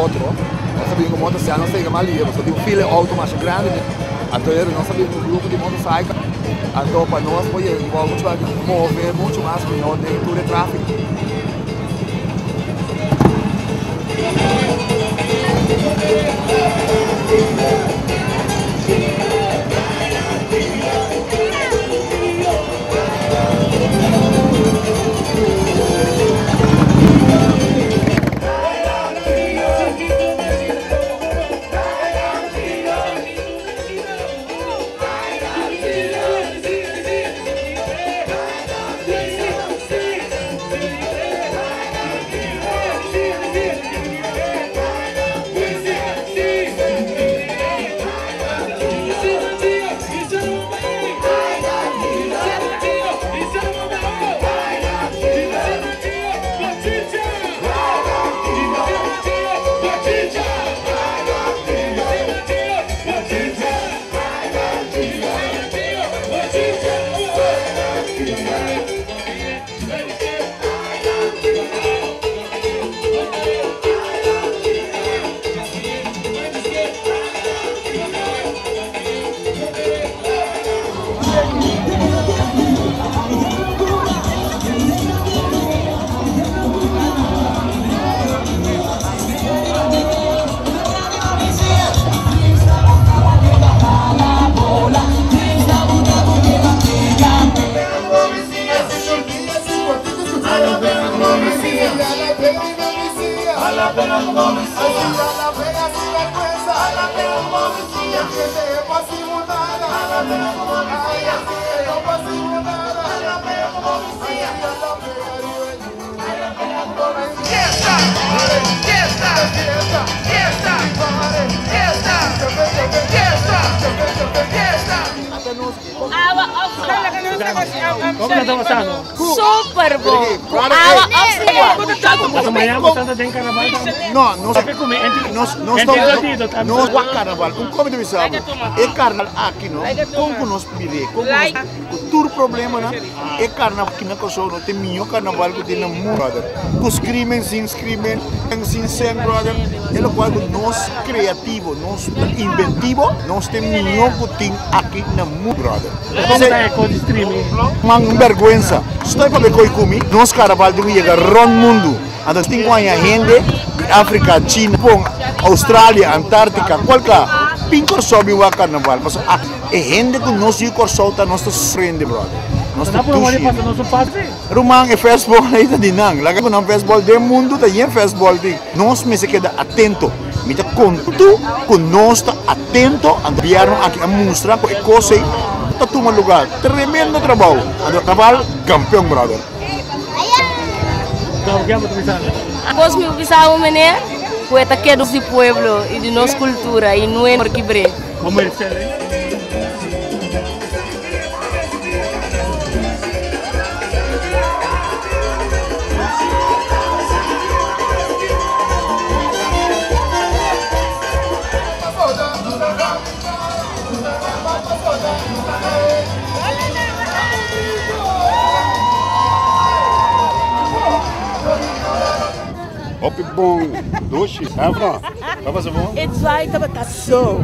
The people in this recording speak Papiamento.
otro. Nos a bin ku motorcycle, nos a yega mas lihe pasobra tin un fila di outo masha grandi. Anto ora nos a bin ku un grupo di motorcycle, anto pa nos por yega igual muchu mas move muchu mas mihó den tur e tráfiko. Super bon. Ku awa of sin awa. No, nos nos nos nos wak carnaval. Un come di bisa bo. E carnaval aki no, con cu nos bire, con cu nos cu tur problemanan, e carnaval aki na Kòrsou no ta e mihó carnaval cu tin na mundo, brother. Cu scrimen, sin scrimen, sin sen, brother. E locual cu nos creativo, nos ta inventivo, nos ta e mihó cu tin aki na mundo, brother. Man, un berguensa. Stoi pa be koi ku mi. Nos carnaval tin ku yega rond mundu. Anto tin ku haña hende di Afrika, China, Japon, Australia, Antartica, kualka. Bin Kòrsou bin wak carnaval. Pasobra aki e hende ku nos yu Kòrsou ta nos ta sorprende brother. Nos ta dushi hende. Ruman e festball ei ta di nan. Laga ku nan festball den mundu ta yen festball tin. Nos mester keda atento. Mi ta kontentu ku nos ta atento. Anto gobièrnu aki a mustra ku e kos ei ta tuma lugá. Tremendo trabou. Anto Cabal kampeon brother. Kos mi bisa bo meneer, ku e ta kedu di pueblo i di nos kultura i no e por kibr'é. Hopi bon dushi, hè vrouw? Wat was het bon? E zwaai tabata zo.